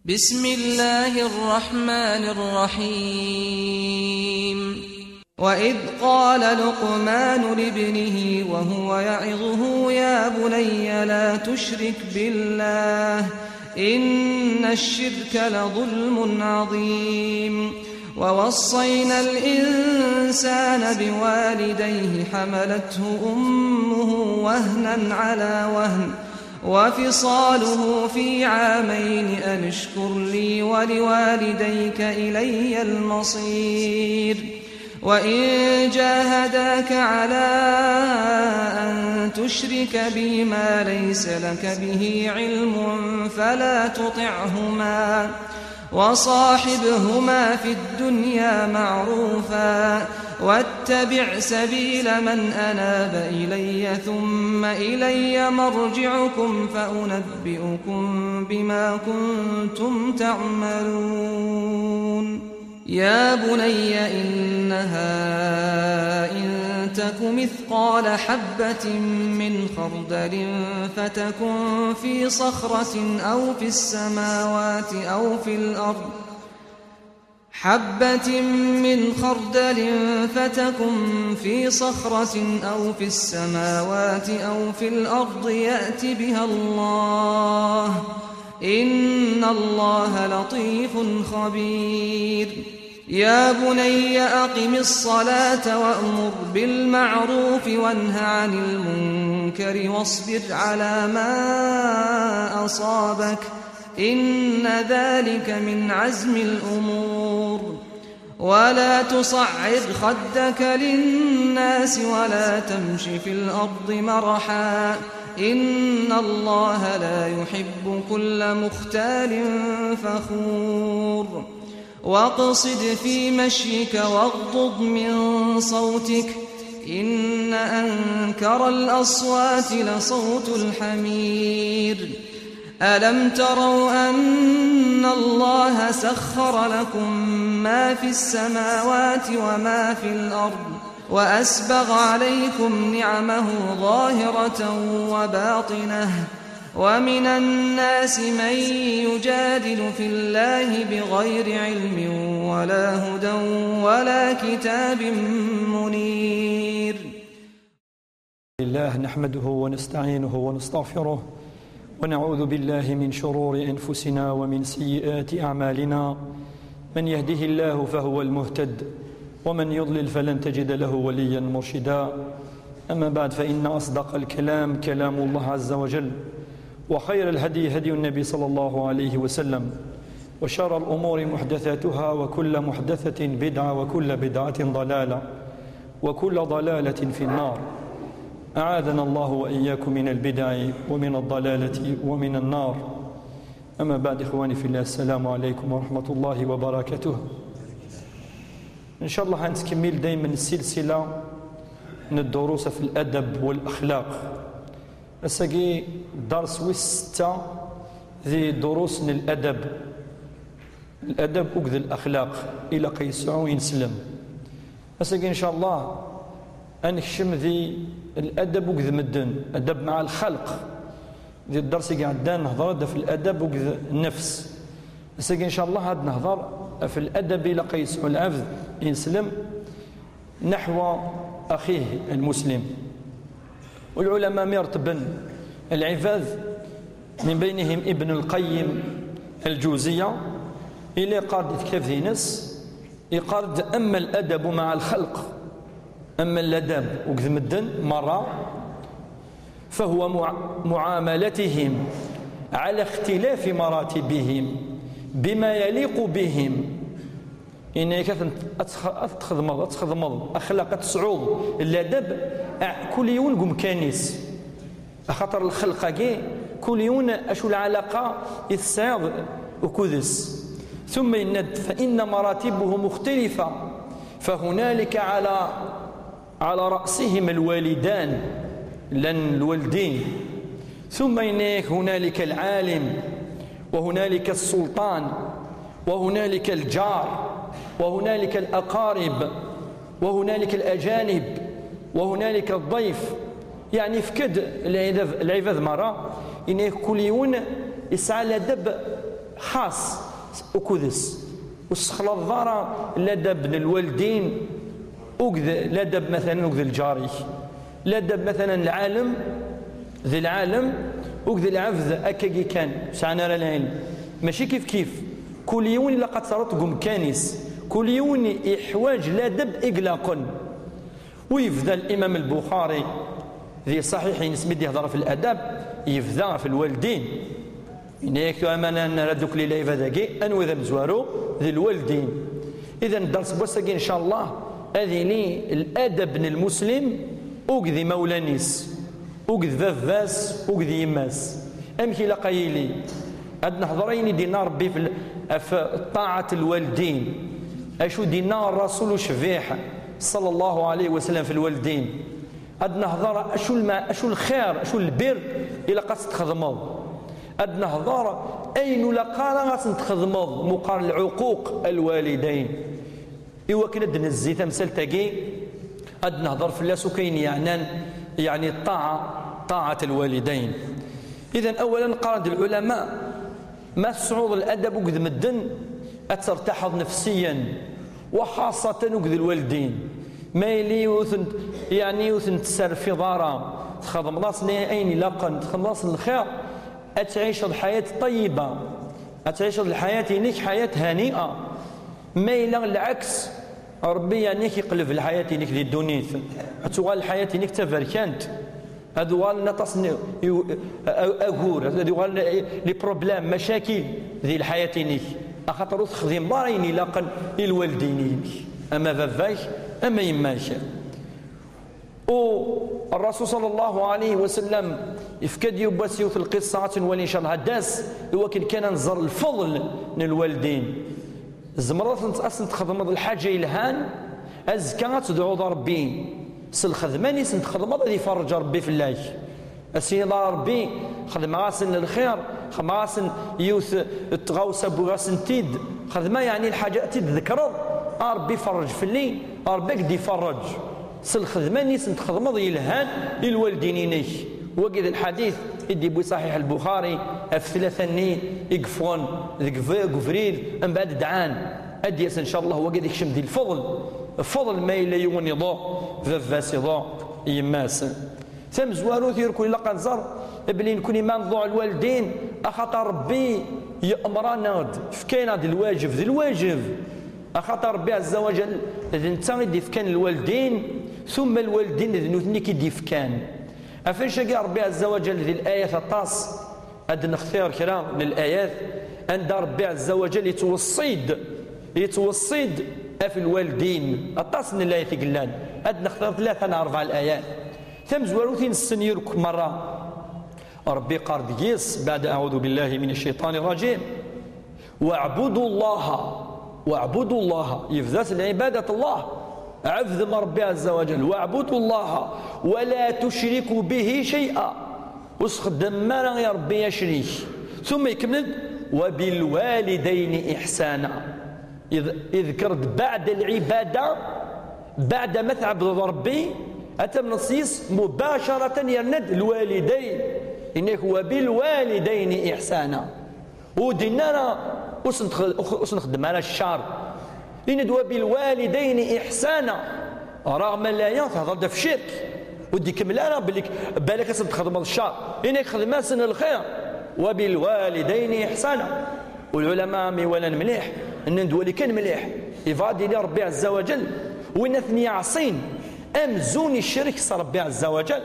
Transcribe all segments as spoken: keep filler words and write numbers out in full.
بسم الله الرحمن الرحيم. وإذ قال لقمان لابنه وهو يعظه يا بني لا تشرك بالله إن الشرك لظلم عظيم. ووصينا الإنسان بوالديه حملته أمه وهنا على وهن وفصاله في عامين أن اشكر لي ولوالديك إلي المصير. وإن جاهداك على أن تشرك بي ما ليس لك به علم فلا تطعهما وصاحبهما في الدنيا معروفا واتبع سبيل من أناب إلي ثم إلي مرجعكم فأنبئكم بما كنتم تعملون. يا بني إنها إن تك مثقال حبة من خردل فتكن في صخرة أو في السماوات أو في الأرض حبة من خردل فتكن في صخرة أو في السماوات أو في الأرض يأت بها الله إن الله لطيف خبير. يا بني أقم الصلاة وأمر بالمعروف وانه عن المنكر واصبر على ما أصابك إن ذلك من عزم الأمور. ولا تصعر خدك للناس ولا تمش في الأرض مرحا إن الله لا يحب كل مختال فخور. واقصد في مشيك واغضض من صوتك إن أنكر الأصوات لصوت الحمير. ألم تروا أن الله سخر لكم ما في السماوات وما في الأرض وأسبغ عليكم نعمه ظاهرة وباطنة ومن الناس من يجادل في الله بغير علم ولا هدى ولا كتاب منير. لله نحمده ونستعينه ونستغفره ونعوذ بالله من شرور أنفسنا ومن سيئات أعمالنا. من يهده الله فهو المهتد ومن يضلل فلن تجد له وليا مرشدا. أما بعد، فإن أصدق الكلام كلام الله عز وجل، وخير الهدي هدي النبي صلى الله عليه وسلم، وشر الأمور محدثاتها، وكل محدثة بدعة، وكل بدعة ضلالة، وكل ضلالة في النار. أعاذنا الله وإياكم من البدع ومن الضلالة ومن النار. أما بعد، إخواني في الله، السلام عليكم ورحمة الله وبركاته. إن شاء الله هنتكمل دايما السلسلة من الدروس في الأدب والأخلاق. Ass-agi dders wis setta di durus n ladab. Ladab akked laxlaq ilaq yesɛu ineslem. Ass-agi, ncallah, ad nekcem di ladab akked medden, adab maɛa lxalq. Di dders i iɛeddan, nehder-d ɣef ladab akked nnefs. Ass-agi, ncallah, ad nehder ɣef ladab ilaq yesɛu lɛebd, ineslem, نحو أخيه المسلم. والعلماء mi rettben lɛibad, من بينهم ابن القيم الجوزية, yella yeqqar-d di tektabt-ines, yeqqar-d: أما الأدب مع الخلق, أما الأدب akked medden merra, فهو مع-, معاملتهم على اختلاف مراتبهم بما يليق بهم. Yenna-yak ad tent-, ad tx-, ad txedmeḍ, ad txedmeḍ axlaq, ad tesɛuḍ ladab, a-, kul yiwen deg umkan-is. Axaṭer lxelq-agi, kul yiwen acu lɛalaqa i tesɛiḍ ukud-s. ثم yenna-d: فإن مراتبه مختلفة، فهنالك على على رأسهم الوالدان, llan lwaldin. ثم yenna-yak: هنالك العالم، وهنالك السلطان، وهنالك الجار، وهنالك الأقارب، وهنالك الأجانب، وهنالك الضيف. Yeɛni, yefka-d lɛibad, lɛibad merra, yenna-yak kul yiwen yesɛa ladab Xas ukudes, ur ssexlaḍeḍ ara ladab n lwaldin, ugd ladab matalan ugd lǧar-ik, ladab matalan lɛalem d lɛalem, ugd lɛebd akkagi kan, ur sɛan ara lɛilm. Mačči kif kif, kul yiwen ilaq ad taruḍ deg umkan-is, kul yiwen iḥwaǧ ladab i ilaqen. U yebda Limam Lbuxari di Ṣaḥiḥ-ines mi d-ihder ɣef ladab, yebda ɣef lwaldin. Yenna-yak tura ma nerra ddukkli lɛibad-agi, anwa d amezwaru? D lwaldin. Idan dders n wass-agi, ncallah, ad yili ladab n lmuslim ugd imawlan-is, ugd baba-s, ugd yemma-s. Amek ilaq a yili? Ad nehder ayen i d-yenna Rebbi ɣef ṭṭaɛat lwaldin. Acu d-yenna Rasul ucbiḥ, ṣalla Llahu ɛalayhi wa sallam, ɣef lwaldin. Ad nehder acu lma-, acu lxir, acu lbir ilaq ad t-txedmeḍ. Ad nehder ayen ur ilaq ara ad ten-txedmeḍ, meqqar lɛuquq alwalidayn. I wakken ad d-nezzi tamsalt-agi, ad nehder fell-as akk ayen yeɛnan, yeɛni ṭṭaɛa, ṭṭaɛat lwalidayn. Idan, awalen, qqaren-d lɛulama, ma tesɛuḍ ladab ugd medden, ad tertaḥeḍ nefsiyan, wa xaṣatan ugd lwaldin. Ma yili ur ten-, yeɛni ur ten-tesserfiḍ ara, txedmeḍ-asen ayen ilaqen, txedmeḍ-asen lxir, ad tɛiceḍ lḥayat ṭayyiba, ad tɛiceḍ lḥayat-inek ḥayat hani'a. Ma yella lɛeks, Rebbi yeɛni ad k-iqleb lḥayat-inek di ddunit, ad tuɣal lḥayat-inek d taberkant, ad uɣalen aṭas n i-, a-, agur, ad uɣalen i-, les problèmes, macakil di lḥayat-inek, axaṭer ur texdimeḍ ara ayen ilaqen i lwaldin-inek, ama baba-k, ama yemma-k. U Ṛṛasul ṣalla Llahu ɛalayhi wa sallam yefka-d yiwwas yiwet n lqissa, ad tt-nwali ncallah hadas, i wakken kan ad nẓer lfeḍl n lwaldin. Tzemreḍ ad tent-, ad sen-txedmeḍ lḥaǧa yelhan, azekka ad tedɛuḍ Ṛebbi s lxedma-nni i sen-txedmeḍ, ad iferreǧ Ṛebbi fell-ak. Ad s-tiniḍ: "A Ṛebbi, xedmeɣ-asen lxir, xedmeɣ-asen yiwet n tɣawsa, wwiɣ-asen-t-id, xedmeɣ yeɛni lḥaǧa, ad tt-id-tḍekkreḍ, a Ṛebbi, ferreǧ fell-i, a Ṛebbi, ad k-d-iferreǧ." S lxedma-nni i sen-txedmeḍ yelhan i lwaldin-inek. Wagi d lḥadit i d-yewwi Ṣaḥiḥ Lbuxari ɣef tlata-nni i yeffɣen deg v-, deg ubrid, mbeɛd dɛan. Ad d-yas, ncallah, wagi ad ikcem di lfeḍl. Lfeḍl ma yella yiwen iḍuɛ baba-s, iḍuɛ yemma-s. Tamezwarut, irkul ilaq ad nẓer belli nekni ma nḍuɛ lwaldin, axaṭer Ṛebbi yeɛmer-aneɣ-d, yefka-yaneɣ-d lwajeb, d lwajeb. Axaṭer Ṛebbi ɛezza wa jall, d netta i d-ifkan lwaldin, tumma lwaldin d nutni i d-ifkan. Ɣef annect-agi Ṛebbi ɛezza wa jall di layat aṭas, ad d-nextir kra n layat, anda Ṛebbi ɛezza wa jall yettweṣṣi-d, yettweṣṣi-d ɣef lwaldin. Aṭas n layat i yellan, ad d-nextir tlata neɣ rebɛa layat. Tamezwarut i nessen irk merra, Ṛebbi yeqqar deg-s, بعد أعوذ بالله من الشيطان الرجيم: "واعبدوا الله، واعبدوا الله", yebda s lɛibadat Allah. Ɛebdem Ṛebbi ɛezza wa jall. "واعبدوا الله ولا تشركوا به شيئا". Ur sxeddmem ara i Ṛebbi acrik. Tumma ikemmel-d: "وبالوالدين إحسانا". Yed-, yedker-d beɛd lɛibada, beɛd ma tɛebdeḍ Ṛebbi, ad tamneḍ s yis, mubacaratan yerna-d lwalidayn. Yenna-k: "وبالوالدين إحسانا". Ur d-yenna ara, ur sen-tx-, ur sen-nxeddem ara ccer. Yenna-d: "وبالوالدين إحسانا". Raɣ ma laya, thedder-d ɣef ccirk. Ur d-ikemmel ara belli k-, balak ad sen-txedmeḍ ccer. Yenna-k: "Xdem-asen lxir." "وبالوالدين إحسانا". Ulɛulama mi walan mliḥ, nnan-d: "Wali kan mliḥ, yebɣa ad yili Ṛebbi ɛezza wa jall, win ad ten-yeɛṣin, amzun icrek s Ṛebbi ɛezza wa jall."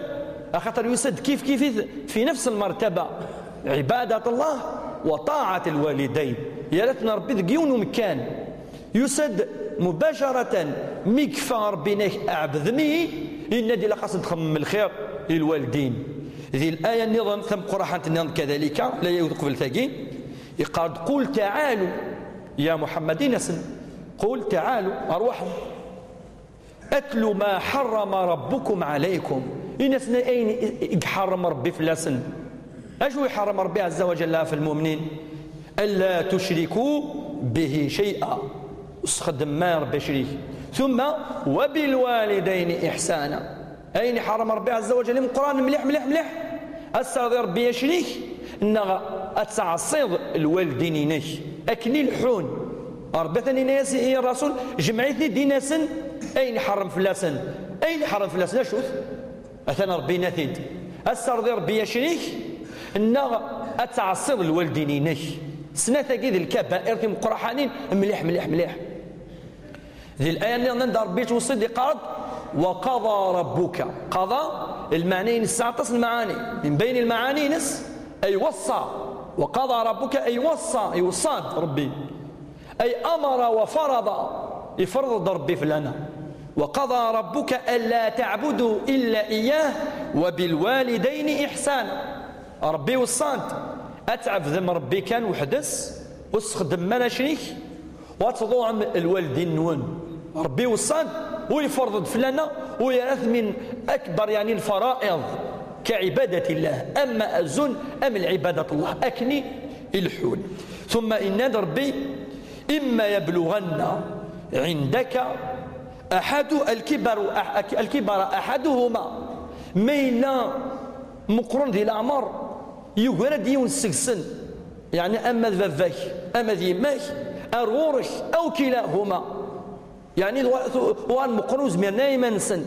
Axaṭer yusa-d kif kif-it fi nefs lmertaba, ɛibadat Allah wa ṭaɛat lwalidayn. Yerra-ten Ṛebbi deg yiwen umekkan. Yusa-d mubacaratan, mi yekfa Ṛebbi, yenna-k: "Ɛebdem-iyi", yenna-d: "Ilaq ad sen-txemmem lxir i lwaldin." Di laya nniḍen tameqqraḥant nniḍen kadalika, laya uqbel tagi, yeqqar-d: "قل تعالوا". Ya Muḥemmed, in-asen: "قل تعالوا", arwaḥem. "أتل ما حرم ربكم عليكم". In-asen ayen i, i, i iḥerrem Ṛebbi fell-asen. Acu iḥerrem Ṛebbi ɛezza wa jalla ɣef lmumnin? "ألا تشركوا به شيئا". Ur sxeddmem ara Ṛebbi acrik. Tumma: "وبالوالدين إحسانا". Ayen iḥerrem Ṛebbi ɛezza wa jalla, meqqran mliḥ, mliḥ, mliḥ. Ad tesɛiḍ i Ṛebbi acrik, Neɣ ad tɛeṣṣiḍ lwaldin-inek akken i leḥḥun. Ṛebbi atan yenna-yas i Ṛṛasul: "Jmeɛ-iten-id, in-asen ayen iḥeṛṛem fell-asen." Ayen iḥeṛṛem fell-asen acu-t? Atan Ṛebbi yenna-t-id. Ad s-terḍiḍ Ṛebbi acrik, neɣ ad tɛeṣṣiḍ lwaldin-inek. Snat-agi d lkabair timeqqraḥanin, mliḥ, mliḥ, mliḥ. Di laya nniḍen anda Ṛebbi yettweṣṣi-d, iqqar-d: "Wa qada rabbuka." Qada, lmeɛna-ines tesɛa aṭas n lmeɛani. Min bayn lmeɛani-ines, ay weṣṣa. "Wa qada rabbuka", ay weṣṣa, iweṣṣa-d Ṛebbi. Ay amara wa farada, ifreḍ-d Ṛebbi fell-aneɣ. "Wa qada rabbuka alla ta'budu illa iyyah wa bil walidayni ihsana." Ṛebbi weṣṣa-d ad tɛebdem Ṛebbi kan weḥd-s, ur s-txeddmem ara acrik, u ad tḍuɛem lwaldin-nwen. Ṛebbi weṣṣa-d, u yefreḍ-d fell-aneɣ, u yerra-t min akbar, yeɛni lfara'iḍ, ka ibadat illah, ama azun, am l'ibadat Allah, akken i leḥḥun. Tumma yenna-d Ṛebbi: "Imma yablughanna indaka ahadu alkibaru, ah-, alkibara ahaduhuma." Ma yella meqqren di leɛmer, yugar-d yiwen seg-sen, yeɛni ama d baba-k, ama d yemma-k, ar ɣur-k, aw kilahuma. Yeɛni d wa-, tu-, uɣalen meqqren ur zmiren ara iman-nsen.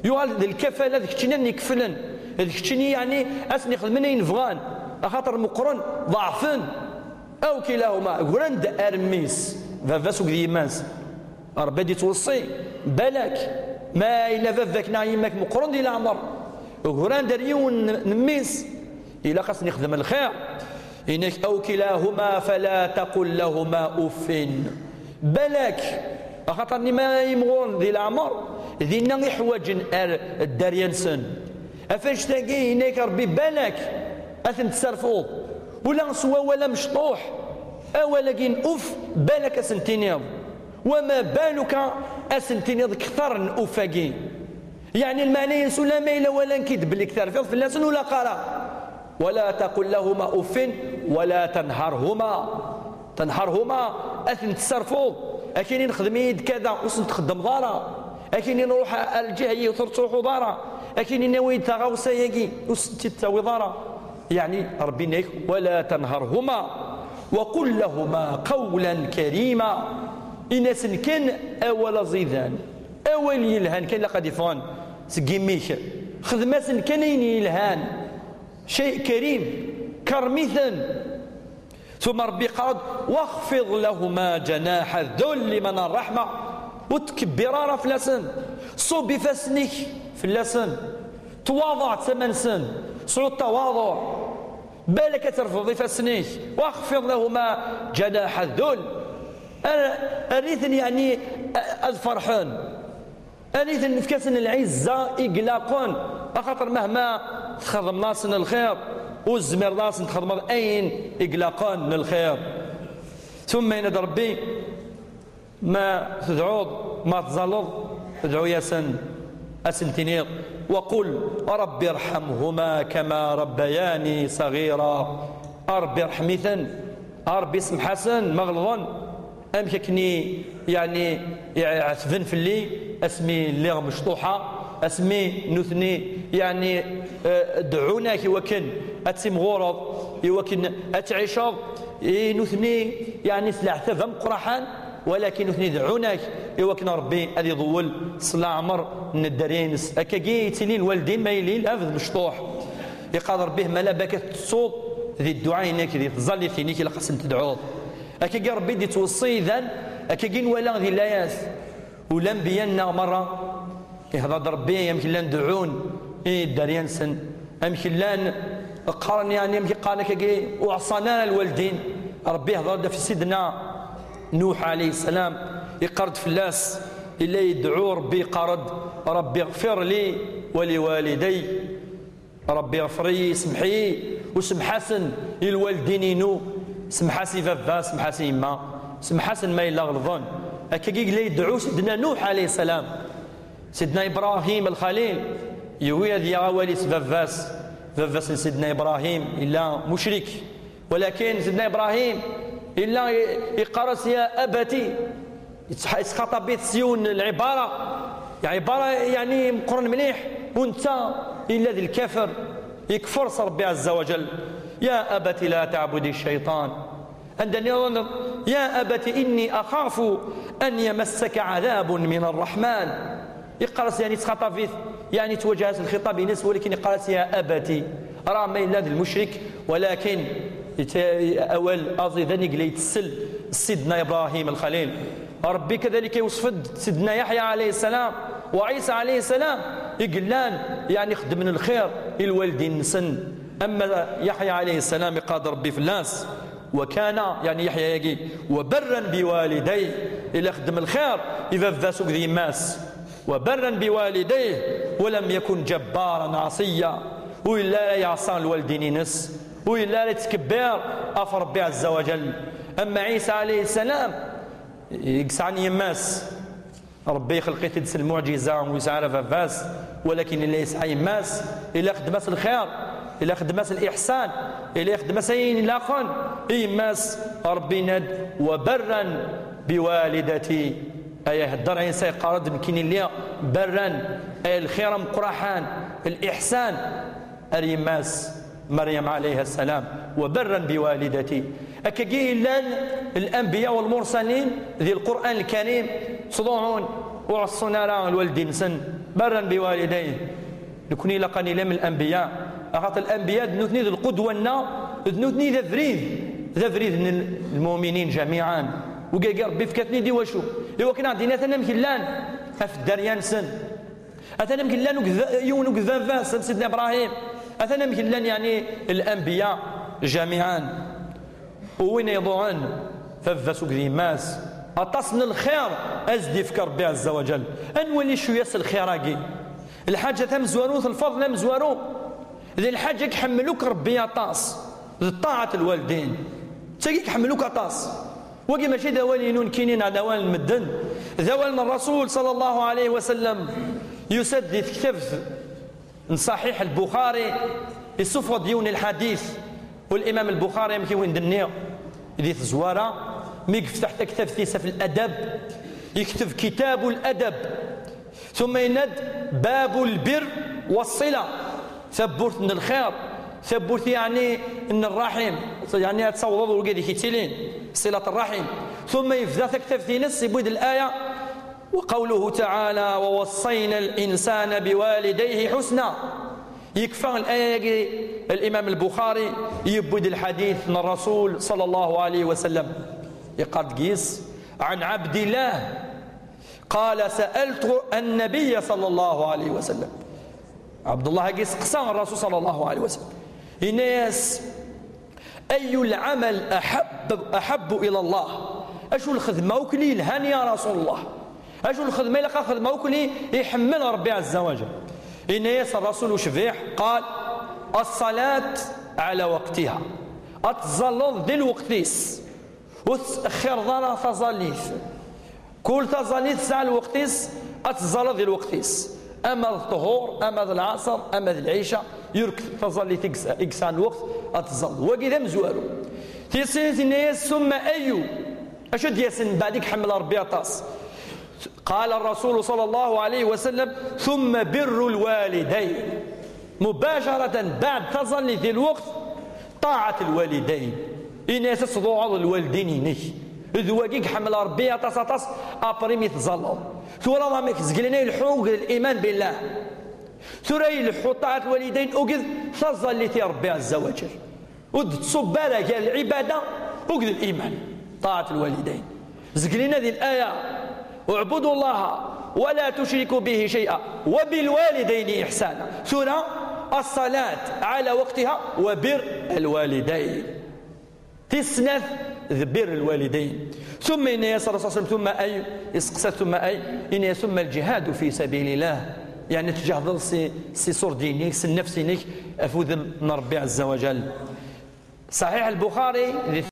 Yuɣal d lkafala, d keččini ad ten-ikeflen, d keččini, yeɛni, ad sen-ixedmen ayen bɣan, axaṭer meqqren, ḍeɛfen. Aw kilahuma, gran-d ar mmi-s, baba-s akked yemma-s. Ṛebbi ad yettweṣṣi, balak, ma yella baba-k neɣ yemma-k meqqren di leɛmer, gran-d ar yiwen n, n mmi-s, ilaq ad sen-ixdem lxir. Inek: "Aw kilahuma fala taqul lahuma uffin." Balak, axaṭer nni ma imɣuren di leɛmer, dinna i ḥwaǧen ar dderya-nsen. Ɣef annect-agi, yenna-yak Ṛebbi: "Balak ad ten-tesserfuḍ, ula s wawal amecṭuḥ, awal-agi n uff, balak ad sen-tiniḍ. Wama baluka ad sen-tiniḍ kter n uff-agi." Yeɛni lmeɛna-ines, ula ma yella walan-k-id belli terfiḍ fell-asen, ur ilaq ara. "Wala taqul lahuma uffin, wala tanharhuma." Tanharhuma, ad ten-tesserfuḍ. Akini nexdem-iyi-d kada, ur sen-txeddmeḍ ara. Akini nruḥ ar lǧiha-yi, ur tettruḥuḍ ara. Akini nawi-d taɣawsa-yagi, ur sen-tt-id-tawiḍ ara. Yeɛni, Ṛebbi yenna-yak: "Wala tanharhuma, wa qul lahuma qawlan karima." Ini-asen kan awal aẓidan, awal yelhan kan ilaq ad d-iffɣen seg imi-k. Xdem-asen kan ayen yelhan. Cay karim, kerrem-iten. Tumma Ṛebbi iqqar-d: "Waxfid lahuma janaḥa dhulli min ṛṛeḥma." Ur ttkebbir ara fell-asen. Ṣubb ifassen-ik fell-asen. Twaḍeɛ tama-nsen. Sɛu ttawaḍuɛ. Balak ad terfeḍ ifassen-ik. "Waxfid lahuma janaḥa dhull." Ar-, err-iten, yeɛni, a-, ad ferḥen. Ad iten-nefk-asen lɛizza i ilaqen, axaṭer mahma txedmeḍ-asen lxir, ur tezmireḍ-asen txedmeḍ ayen i ilaqen n lxir. Tumma yenna-d Ṛebbi: "Ma tedɛuḍ, ma tẓalleḍ, dɛu-yasen, ad sen-tiniḍ: Wa qul Ṛebbi rḥemhuma kama ṛebbayani ṣaɣira." A Ṛebbi, rḥem-iten, a Ṛebbi, semḥ-asen ma ɣelḍen. Amek akken i, yeɛni, i ɛetben fell-i asmi lliɣ mecṭuḥa, asmi nutni, yeɛni, eh, deɛɛun-ak i wakken ad timɣureḍ, i wakken ad tɛiceḍ, i nutni, yeɛni, s leɛtab ameqqraḥan, walakin nutni deɛɛun-ak i wakken Ṛebbi ad iḍewwel s leɛmer n dderya-ines. Akkagi i ttilin lwaldin ma yili abed mecṭuḥ. Iqqar Ṛebbi: "Ma la baka tettettuḍ di dduɛa-inek, di tẓallit-inek, ilaq ad sen-tedɛuḍ." Akkagi Ṛebbi d-ittweṣṣi idan, akkagi nwala di layat. U lanbiya-nneɣ merra, ihḍer-d Ṛebbi amek llan deɛɛun i dderya-nsen, amek llan qqaren, yeɛni, amek i qqaren akkagi, ur ɛṣan ara lwaldin. Ṛebbi ihḍer-d ɣef Sidna Nuḥ ɛalayhi ssalam, iqqar-d fell-as, illa yedɛu Ṛebbi, iqqar-d: "Ṛebbi ɣfir li wa li waliday." Ṛebbi ɣfer-iyi, semmeḥ-iyi, u semmeḥ-asen i lwaldin-inu, semmeḥ-as i baba, semmeḥ-as i yemma, semmeḥ-asen ma yella ɣelḍen. Akkagi i yella yedɛu Sidna Nuḥ ɛalayhi ssalam. Sidna Ibrahim Lxalil yugi ad yaɣ awal-is baba-s. Baba-s n Sidna Ibrahim yella mucrik. Walakin Sidna Ibrahim yella i-, iqqar-as: "Ya abati", yettḥ-, yettxaṭab-it s yiwen n lɛibara, lɛibara, yeɛni, meqqren mliḥ, u netta yella d lkafir, yekfer s Ṛebbi ɛezza wa jell. يا أبت لا تعبد الشيطان. Anda nniḍen, يا أبت إني أخاف أن يمسك عذاب من الرحمن. Yeqqar-as, yeɛni yettxaṭab-it, yeɛni yettwaǧeh-as lxiṭab-ines, walakin yeqqar-as يا أبت. Rah ma yella d lmucrik, walakin yet-, awal aẓidan i yella yettsel Sidna Ibrahim Lxalil. Ṛebbi kadalik iwṣef-d Sidna Yeḥya ɛalayhi ssalam wa Ɛisa ɛalayhi ssalam, i yellan, yeɛni xeddmen lxir i lwaldin-nsen. Ama Yeḥya ɛalayhi ssalam, iqqar-d Ṛebbi fell-as, وكان, yeɛni Yeḥya-agi, وبرا بوالديه, yella ixeddem lxir i baba-s akked yemma-s. وبرا بوالديه ولم يكن جبارا عصيا. Ur yelli ara yeɛṣa lwaldin-ines, ur yelli ara yettkebbir ɣef Ṛebbi ɛezza wa jall. Ama Ɛisa ɛalayhi ssalam, i yesɛan yemma-s, Ṛebbi ixleq-it-id s lmuɛǧiza, ur yesɛi ara baba-s, walakin yella yesɛa yemma-s, yella ixeddem-as lxir, yella ixeddem-as liḥsan, yella ixeddem-as ayen ilaqen i yemma-s. Ṛebbi yenna-d, وبرا بوالدتي. Ay ihedder Ɛisa, yeqqar-d, nekkini lliɣ برا, ay lxir ameqqran, liḥsan ar yemma-s Meryem ɛalayha ssalam, وبرا بوالدتي. Akkagi i llan lanbiya walmursalin di Lqur'an Lkarim, ttḍuɛun, ur ɛeṣṣun ara lwaldin-nsen, برا بوالديه. Nekni ilaq ad nili am lanbiya, axaṭer lanbiya d nutni d lqudwa-nneɣ, d nutni d abrid, d abrid n lmuminin jamiɛan. Wigagi Ṛebbi yefka-ten-id i wacu? I wakken ad aɣ-d-yini atan amek llan ɣef dderya-nsen. Atan amek llan uged-, yiwen uged baba-s am Sidna Ibrahim. Atan amek llan, yeɛni, lanbiya jamiɛan. U win iḍuɛen baba-s akked yemma-s, aṭas n lxir ad s-d-yefk Ṛebbi ɛezza wa jall. Ad nwali cwiya s lxir-agi. Lḥaǧa tamezwarut, lfeḍl amezwaru, d lḥaǧa i iḥemmel akk Ṛebbi aṭas, d ṭaɛat lwaldin. D tagi i iḥemmel akk aṭas. Wagi mačči d awal-inu nekkini neɣ d awal n medden, d awal n Ṛṛasul ṣalla Llahu ɛalayhi wa sallam. Yusa-d di tektabt n Ṣaḥiḥ Lbuxari, issufeɣ-d yiwen n lḥadit, u Limam Lbuxari, amek i wen-d-nniɣ di tezwara, mi yefteḥ taktabt-is ɣef ladab, yekteb Kitabu Ladab, ثم yenna-d: باب البر والصلة. Tawwurt n lxir, tawwurt, yeɛni, n ṛṛaḥim, yeɛni ad tawḍeḍ urgad-ik yettilin, صلة الرحم. ثم yebda taktabt-ines, yewwi-d laya: وقوله تعالى: ووصينا الإنسان بوالديه حسنا. Yekfa laya-agi, Limam Lbuxari yewwi-d lḥadit n Ṛṛasul ṣalla Llahu ɛalayhi wa sallam. Yeqqar-d deg-s: عن عبد الله قال: سألت النبي صلى الله عليه وسلم. Ɛebdullah-agi iseqsa Ṛṛasul ṣalla Llahu ɛalayhi wa sallam. Yenna-yas: أي العمل أحب، أحب إلى الله؟ Acu lxedma akk i yelhan ya Rasul Llah? Acu lxedma ilaq ad xedmeɣ akk i iḥemmel Ṛebbi ɛezza wa jall? Yenna-yas Ṛṛasul ucbiḥ, قال: الصلاة على وقتها. Ad teẓẓalleḍ di lweqt-is. Ur tettexxireḍ ara taẓallit. Kul taẓallit tesɛa lweqt-is, ad teẓẓalleḍ di lweqt-is. Ama d ṭṭhur, ama d lɛaṣer, ama d lɛica, yurk taẓallit i yes-, i yesɛan lweqt, ad teẓẓalleḍ. Wagi d amezwaru. Tis sin, yenna-yas: ثم أي؟ Acu ad d-yasen mbeɛd i iḥemmel Ṛebbi aṭas? قال الرسول صلى الله عليه وسلم: ثم بر الوالدين. Mubacaratan, baɛd taẓallit di lweqt, ṭaɛat lwalidayn. Ini-as ad tḍuɛeḍ lwaldin-inek. D wagi i iḥemmel Ṛebbi aṭas, aṭas, après mi tẓalleḍ. Twalaḍ amek zeglen ay leḥḥu akked liman billah. Tura ileḥḥu ṭaɛat lwalidayn akked taẓallit i Ṛebbi ɛezza wa jall. Ur d-tṣubb ara gar lɛibada akked liman, ṭaɛat lwalidayn. Zeglina di laya: اعبدوا الله ولا تشركوا به شيئا وبالوالدين إحسانا. Tura الصلاة على وقتها وبر الوالدين. Tis snat d بر الوالدين. ثم yenna-yas Ṛṛasul صلى الله عليه وسلم: ثم أي؟ Iseqsa: ثم أي؟ Yenna-yas: ثم الجهاد في سبيل الله. Yeɛni tǧehdeḍ s, s iṣurdiyen-ik, s nnefs-inek, ɣef udem n Ṛebbi ɛezza wa jall. Ṣaḥiḥ Lbuxari di